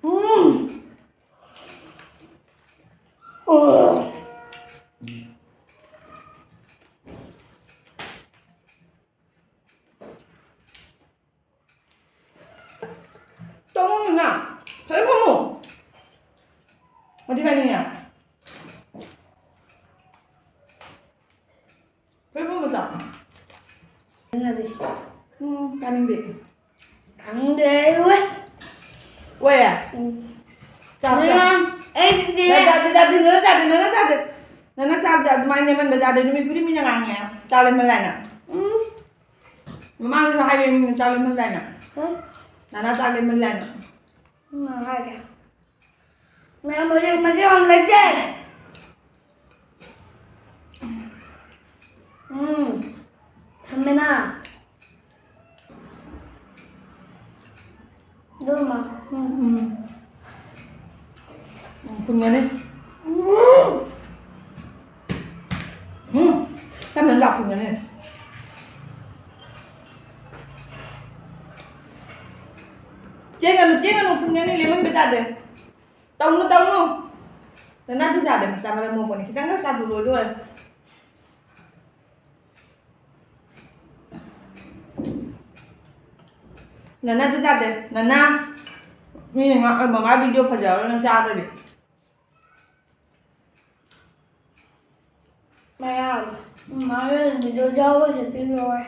ꯎꯝ꯫ ꯎꯝ꯫ ꯇꯧꯅꯨꯅ꯫ ꯐꯖꯅ ꯐꯝꯃꯨ꯫ ꯑꯗꯨ ꯏꯕꯥꯅꯤꯅꯦ꯫ ꯐꯖꯅ ꯐꯝꯃꯨ ꯆꯥꯎ꯫ ꯆꯥꯅꯤꯡꯗꯦ꯫ ꯎꯝ, ꯆꯥꯅꯤꯡꯗꯦ꯫ ꯆꯥꯅꯤꯡꯗꯦ, ꯑꯩ ꯑꯣꯏ꯫ ꯑꯣꯏꯌꯦ? ꯎꯝ꯫ ꯆꯥꯎ, ꯆꯥꯎ꯫ ꯃꯌꯥꯝ, ꯑꯩ ꯁꯤꯗꯤ ꯅꯪ ꯆꯥꯗꯦ, ꯆꯥꯗꯦ, ꯅꯪ ꯆꯥꯗꯦ, ꯅꯪ ꯆꯥꯗꯦ, ꯅꯪ ꯆꯥꯗꯦ꯫ ꯅꯪ ꯆꯥꯕꯁꯦ ꯑꯗꯨꯃꯥꯏꯅ ꯅꯦꯝꯍꯟꯕ ꯌꯥꯗꯦ꯫ ꯅꯨꯃꯤꯠ ꯈꯨꯗꯤꯡ ꯃꯤꯅ ꯉꯥꯡꯉꯦ꯫ ꯆꯥꯎ ꯂꯦꯝꯍꯜꯂꯦꯅ꯫ ꯎꯝ꯫ ꯃꯃꯥꯡꯗꯁꯨ ꯍꯥꯏꯔꯛꯑꯦ ꯃꯤꯅ ꯆꯥꯎ ꯂꯦꯝꯍꯜꯂꯦꯅ꯫ ꯍꯝ? ꯅꯅꯥ ꯆꯥꯎ ꯂꯦꯝꯍꯜꯂꯦꯅ꯫ ꯎꯝ, ꯍꯥꯏꯔꯦ꯫ ꯃꯌꯥꯝ ꯍꯧꯖꯤꯛ ꯃꯁꯤ ꯌꯥꯝ ꯂꯩꯇꯦ꯫ ꯎꯝ, ꯊꯝꯃꯦꯅ꯫ ꯑꯗꯨꯃ, ꯎꯝ꯫ ꯎꯝ꯫ ꯎꯝ, ꯄꯨꯟꯒꯅꯤ꯫ ꯎꯝ꯫ ꯎꯝ, ꯇꯞꯅ ꯂꯥꯛꯄꯅꯅꯦ꯫ ꯆꯦꯟꯒꯅꯨ, ꯆꯦꯟꯒꯅꯨ, ꯄꯨꯟꯒꯅꯤ, ꯂꯦꯃꯟꯕ ꯇꯥꯗꯦ꯫ ꯇꯧꯅꯨ, ꯇꯧꯅꯨ꯫ ꯅꯅꯥ ꯗꯨꯖꯥꯗ ꯃꯆꯥ ꯃꯔꯝ ꯃꯣꯛꯄꯅꯤ꯫ ꯈꯤꯇꯪꯒ ꯆꯥꯗꯨ ꯂꯣꯏꯗꯣꯔꯦ꯫ ꯅꯅꯥ ꯗꯨꯖꯥꯗ꯫ ꯅꯅꯥ꯫ ꯃꯤꯅ ꯉꯥ-, ꯃꯃꯥ video ꯐꯖꯔꯣꯏ ꯅꯪ ꯆꯥꯗ꯭ꯔꯗꯤ꯫ ꯃꯌꯥꯝ, ꯃꯃꯥꯒꯤ video ꯌꯥꯎꯕꯁꯤꯗꯤ ꯂꯣꯏꯔꯦ꯫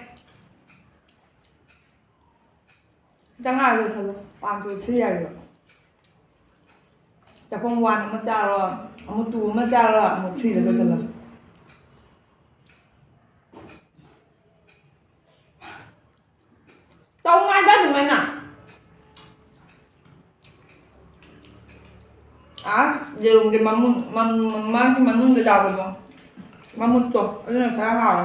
ꯆꯥꯉꯥ ꯂꯣꯏꯁꯜꯂꯣ꯫ ꯄꯥꯟ ꯇꯨ ꯊ꯭ꯔꯤ ꯍꯥꯏꯕ꯫ ꯆꯥꯛꯈꯨꯝ ꯋꯥꯟ ꯑꯃ ꯆꯥꯔꯣ, ꯑꯃꯨꯛ ꯇꯨ ꯑꯃ ꯆꯥꯔꯣ, ꯑꯃꯨꯛ ꯊ꯭ꯔꯤꯗ ꯂꯣꯏꯁꯜꯂꯣ꯫ ꯇꯧ ꯉꯥꯏꯕ ꯑꯗꯨꯃꯥꯏꯅ꯫ ꯑꯁ, ꯌꯦꯔꯨꯝꯒꯤ ꯃꯃꯨꯠ-, ꯃꯝ-, ꯃꯥꯒꯤ ꯃꯅꯨꯡꯗ ꯌꯥꯎꯕꯗꯣ, ꯃꯃꯨꯠꯇꯣ, ꯑꯗꯨꯅ ꯈꯔ ꯍꯥꯎꯋꯦ꯫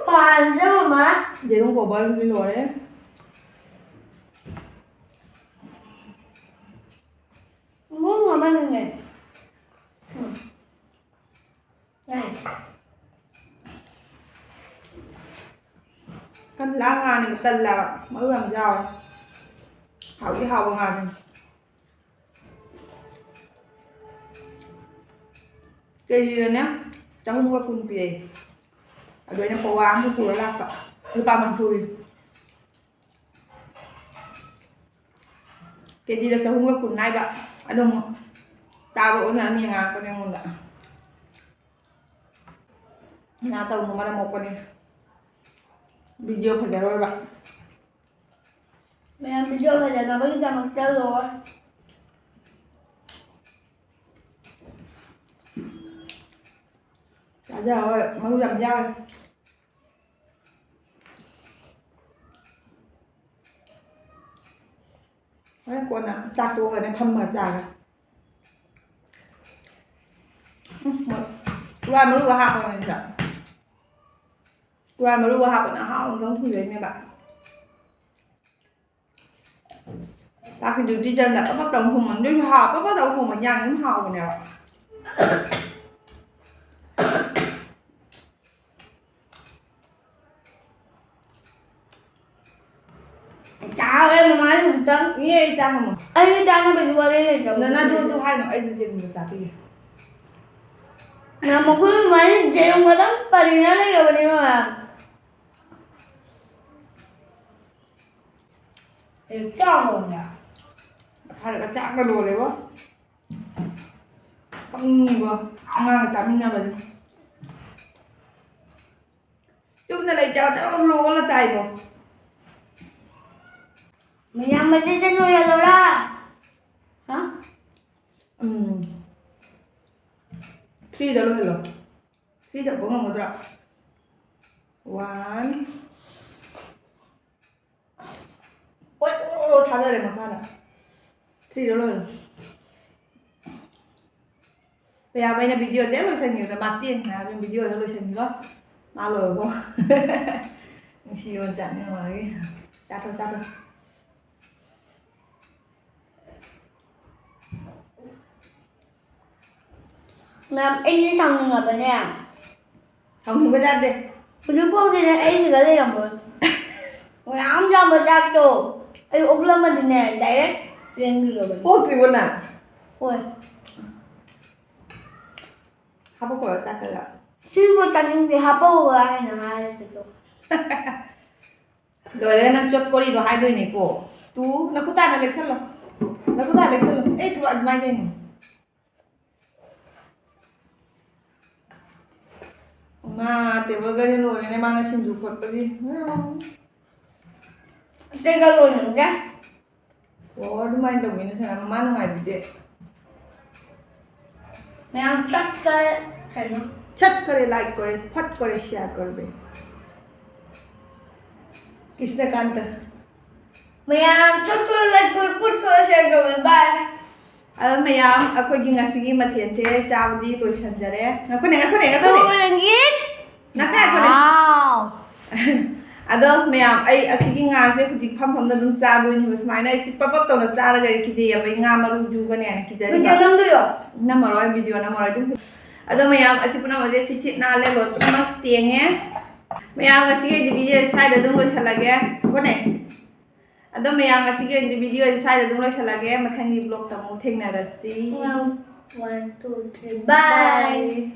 ꯄꯥꯟꯁꯦ ꯃꯃꯥ꯫ ꯌꯦꯔꯨꯝ ꯀꯣꯕꯔꯗꯨꯗꯤ ꯂꯣꯏꯔꯦ꯫ ꯏꯃꯨꯡ ꯑꯃꯅꯅꯦ꯫ ꯎꯝ꯫ Nice꯫ ꯀꯟꯂꯥ ꯉꯥꯅꯦꯕ, ꯇꯜꯂꯦꯕ꯫ ꯃꯔꯨ ꯌꯥꯝ ꯌꯥꯎꯋꯦ꯫ ꯍꯥꯎꯗꯤ ꯍꯥꯎꯕ ꯉꯥꯅꯦ꯫ ꯀꯦꯖꯤꯗꯅꯦ ꯆꯍꯨꯝꯒ ꯀꯨꯟ ꯄꯤꯌꯦ꯫ ꯑꯗꯨ ꯑꯩꯅ ꯄꯋꯥ ꯑꯃ ꯄꯨꯔ ꯂꯥꯛꯄ꯫ ꯂꯨꯄꯥ ꯃꯔꯤꯐꯨꯒꯤ꯫ ꯀꯦꯖꯤꯗ ꯆꯍꯨꯝꯒ ꯀꯨꯟ ꯍꯥꯏꯕ꯫ ꯑꯗꯨꯝ ꯆꯥꯕ ꯑꯣꯟꯅ ꯃꯤ ꯉꯥꯡꯉꯛꯄꯅꯦ ꯑꯩꯉꯣꯟꯗ꯫ ꯅꯥ ꯇꯧꯅꯨ ꯃꯔꯝ ꯃꯣꯛꯄꯅꯤ꯫ Video ꯐꯖꯔꯣꯏꯕ꯫ ꯃꯌꯥꯝ video ꯐꯖꯅꯕꯒꯤꯗꯃꯛꯇ ꯂꯣꯏ꯫ ꯆꯥꯖꯔꯣꯏ, ꯃꯔꯨ ꯌꯥꯝ ꯌꯥꯎꯋꯦ꯫ ꯍꯣꯔꯦꯟ ꯀꯣꯟꯅ ꯆꯥꯛ ꯇꯣꯛꯑꯒꯅꯦ ꯐꯝꯃꯒ ꯆꯥꯒꯦ꯫ ꯎꯝ, ꯃꯣꯏ ꯄꯨꯔꯥ ꯃꯔꯨꯒ ꯍꯥꯞꯄꯕꯅꯤꯗ꯫ ꯄꯨꯔꯥ ꯃꯔꯨꯒ ꯍꯥꯞꯄꯅ ꯍꯥꯎꯅ ꯑꯗꯨꯝ ꯊꯣꯡꯗꯣꯏꯅꯦꯕ꯫ ꯆꯥꯛꯀꯤ duty ꯆꯠꯂ ꯄꯞ ꯄꯞ ꯇꯧ ꯊꯣꯡꯕ, ꯑꯗꯨꯏꯁꯨ ꯍꯥꯎ-, ꯄꯞ ꯄꯞ ꯇꯧ ꯊꯣꯡꯕ ꯏꯟꯖꯥꯡ ꯑꯗꯨꯝ ꯍꯥꯎꯕꯅꯦꯕ꯫ ꯆꯥꯎꯔꯦ ꯃꯃꯥꯁꯨ ꯈꯤꯇꯪ꯫ ꯏꯅꯦ, ꯑꯩ ꯆꯥ ꯉꯝꯃꯣꯏ꯫ ꯑꯩ ꯆꯥꯅꯕꯒꯤ ꯋꯥꯔꯤ ꯂꯩꯇ꯭ꯔꯕ? ꯅꯅꯥꯗꯣ ꯑꯗꯨ ꯍꯥꯏꯅꯣ, ꯑꯩꯁꯨ ꯌꯦꯔꯨꯝꯗꯣ ꯆꯥꯕꯤꯒꯦ꯫ ꯃꯌꯥꯝ, ꯃꯈꯣꯏ ꯃꯃꯥꯏꯅ ꯖꯦꯔꯨꯝ ꯈꯛꯇꯪ ꯄꯔꯤꯅ ꯂꯩꯔꯕꯅꯦ, ꯃꯌꯥꯝ꯫ ꯑꯦ, ꯆꯥꯎꯔꯣꯅꯦ꯫ ꯍꯥꯏꯔꯒ ꯆꯥꯛꯅ ꯂꯣꯏꯔꯦꯕꯣ꯫ ꯀꯞꯅꯤꯡꯉꯤꯕꯣ, ꯑꯉꯥꯡꯒ ꯆꯥꯃꯤꯟꯅꯕꯁꯦ꯫ ꯆꯨꯝꯅ ꯂꯩꯇꯕ ꯇꯧꯔ ꯂꯣꯜꯂ ꯆꯥꯏꯕꯣ꯫ ꯃꯌꯥꯝ ꯃꯁꯤꯗ ꯂꯣꯏꯍꯜꯂꯣꯔꯥ? ꯍꯥ? ꯎꯝ꯫ ꯊ꯭ꯔꯤꯗ ꯂꯣꯏꯍꯜꯂꯣ꯫ ꯊ꯭ꯔꯤꯗ ꯄꯣꯛ ꯉꯝꯒꯗ꯭ꯔꯥ? ꯋꯥꯟ꯫ ꯑꯣꯏ, ꯑꯣ, ꯑꯣ, ꯊꯥꯗꯔꯦ ꯃꯈꯥꯗ꯫ ꯊ꯭ꯔꯤꯗ ꯂꯣꯏꯍꯜꯂꯣ꯫ ꯃꯌꯥꯝ, ꯑꯩꯅ ꯚꯤꯗꯤꯑꯣꯁꯦ ꯂꯣꯏꯁꯟꯈꯤꯕꯗ ꯃꯥ ꯆꯦꯟꯈ꯭ꯔꯦ ꯍꯥꯏꯕꯅꯤ, ꯚꯤꯗꯤꯑꯣꯁꯦ ꯂꯣꯏꯁꯟꯈꯤꯕ꯫ ꯃꯥ ꯂꯣꯏꯔꯕꯣ? ꯅꯨꯡꯁꯤ ꯑꯣꯟ ꯆꯥꯅꯤꯡꯕꯒꯤ꯫ ꯆꯥꯊꯣꯛ, ꯆꯥꯊꯣꯛ꯫ ꯃꯌꯥꯝ, ꯑꯩꯗꯤ ꯁꯥꯎꯅꯤꯡꯉꯕꯅꯦ꯫ ꯁꯥꯎꯅꯤꯡꯕ ꯌꯥꯗꯦ꯫ ꯍꯧꯖꯤꯛꯐꯥꯎꯁꯤꯅꯦ ꯑꯩ ꯁꯤꯗ ꯂꯩꯔꯝꯃꯣꯏ꯫ ꯃꯌꯥꯝ ꯆꯥꯕ ꯆꯥꯛꯇꯣ ꯑꯩ ꯑꯣꯛꯂꯝꯃꯗꯤꯅꯦ, direct ꯆꯦꯟꯈꯤꯗꯧꯕꯅꯦ꯫ ꯑꯣꯛꯇ꯭ꯔꯤꯕꯣ ꯅꯪ? ꯍꯣꯏ꯫ ꯍꯥꯄꯛꯈꯣꯔꯥ ꯆꯥꯛ ꯈꯔ? ꯁꯤꯕꯨ ꯆꯥꯅꯤꯡꯗꯦ, ꯍꯥꯄꯛꯑꯣ ꯍꯥꯏꯅ ꯍꯥꯏꯔꯁꯤꯗꯣ꯫ ꯂꯣꯏꯔꯒ ꯅꯪ ꯆꯣꯠ ꯀꯣꯔꯤꯗꯣ ꯍꯥꯏꯗꯣꯏꯅꯤꯀꯣ꯫ ꯇꯨ, ꯅꯈꯨꯠ ꯇꯥꯅ ꯂꯦꯛꯁꯜꯂꯣ꯫ ꯅꯈꯨꯠ ꯇꯥꯅ ꯂꯦꯛꯁꯜꯂꯣ꯫ ꯑꯦ, ꯊꯨ, ꯑꯗꯨꯃꯥꯏꯅ ꯀꯩꯅꯣ꯫ ꯃꯥ ꯇꯦꯕꯜꯒꯁꯦ ꯂꯣꯏꯔꯦꯅꯦ, ꯃꯥꯅ ꯁꯤꯡꯖꯨ ꯈꯣꯠꯄꯒꯤ꯫ ꯏꯁꯇꯦꯟꯗ ꯂꯣꯏꯍꯟꯒꯦ꯫ ꯑꯣ, ꯑꯗꯨꯃꯥꯏꯅ ꯇꯧꯒꯦꯅ ꯁꯥꯟꯅ ꯃꯃꯥ ꯅꯨꯡꯉꯥꯏꯕꯤꯗꯦ꯫ ꯃꯌꯥꯝ ꯆꯠꯈꯔꯦ ꯀꯩꯅꯣ꯫ ꯆꯠꯈꯔꯦ, like ꯀꯣꯔꯦ, ꯐꯠ ꯀꯣꯔꯦ, share ꯀꯣꯔꯕꯦ꯫ ꯀ꯭ꯔꯤꯁꯅꯀꯥꯟꯇ꯫ ꯃꯌꯥꯝ ꯆꯠꯈꯔꯦ, like ꯀꯣꯔꯦ, ꯐꯠ ꯀꯣꯔꯦ, share ꯀꯣꯔꯕꯦ꯫ Bye꯫ ꯑꯗꯣ ꯃꯌꯥꯝ, ꯑꯩꯈꯣꯏꯒꯤ ꯉꯁꯤꯒꯤ ꯃꯊꯦꯜꯁꯦ ꯆꯥꯕꯗꯤ ꯂꯣꯏꯁꯟꯖꯔꯦ꯫ ꯉꯥꯏꯈꯣꯅꯦ, ꯉꯥꯏꯈꯣꯅꯦ, ꯉꯥꯏꯈꯣꯅꯦ꯫ ꯂꯣꯏꯔꯦ꯫ ꯉꯥꯏꯈꯣ, ꯉꯥꯏꯈꯣ꯫ Wow꯫ ꯑꯗꯣ ꯃꯌꯥꯝ, ꯑꯩ ꯑꯁꯤꯒꯤ ꯉꯥꯁꯦ ꯍꯧꯖꯤꯛ ꯐꯝ ꯐꯝꯅ ꯑꯗꯨꯝ ꯆꯥꯗꯣꯏꯅꯦꯕ꯫ ꯁꯨꯃꯥꯏꯅ ꯑꯩꯁꯦ ꯄꯞ ꯄꯞ ꯇꯧꯅ ꯆꯥꯔꯒ ꯑꯩ ꯀꯤꯖꯩꯌꯦꯕ, ꯑꯩ ꯉꯥ ꯃꯔꯨ ꯖꯨꯒꯅꯦꯅ ꯀꯤꯖꯔꯤꯕ꯫ ꯚꯤꯗꯤꯑꯣ ꯅꯝꯗꯣꯏꯔꯣ? ꯅꯝꯃꯔꯣꯏ, ꯚꯤꯗꯤꯑꯣ ꯅꯝꯃꯔꯣꯏ ꯑꯗꯨꯝ꯫ ꯑꯗꯣ ꯃꯌꯥꯝ, ꯑꯁꯤ ꯄꯨꯝꯅꯃꯛꯁꯦ ꯁꯤꯠ ꯁꯤꯠ ꯅꯥꯜꯂꯦ, ꯂꯣꯏ ꯄꯨꯝꯅꯃꯛ ꯇꯦꯡꯉꯦ꯫ ꯃꯌꯥꯝ, ꯉꯁꯤꯒꯤ ꯑꯩꯗꯤ ꯚꯤꯗꯤꯑꯣ ꯁ꯭ꯋꯥꯏꯗ ꯑꯗꯨꯝ ꯂꯣꯏꯁꯤꯜꯂꯒꯦ꯫ ꯀꯣꯅꯦ? ꯑꯗꯣ ꯃꯌꯥꯝ, ꯉꯁꯤꯒꯤ ꯑꯣꯏꯅꯗꯤ video ꯁꯦ ꯁ꯭ꯋꯥꯏꯗ ꯑꯗꯨꯝ ꯂꯣꯏꯁꯤꯜꯂꯒꯦ꯫ ꯃꯊꯪꯒꯤ vlog ꯇ ꯑꯃꯨꯛ ꯊꯦꯡꯅꯔꯁꯤ꯫ One, two, three, bye.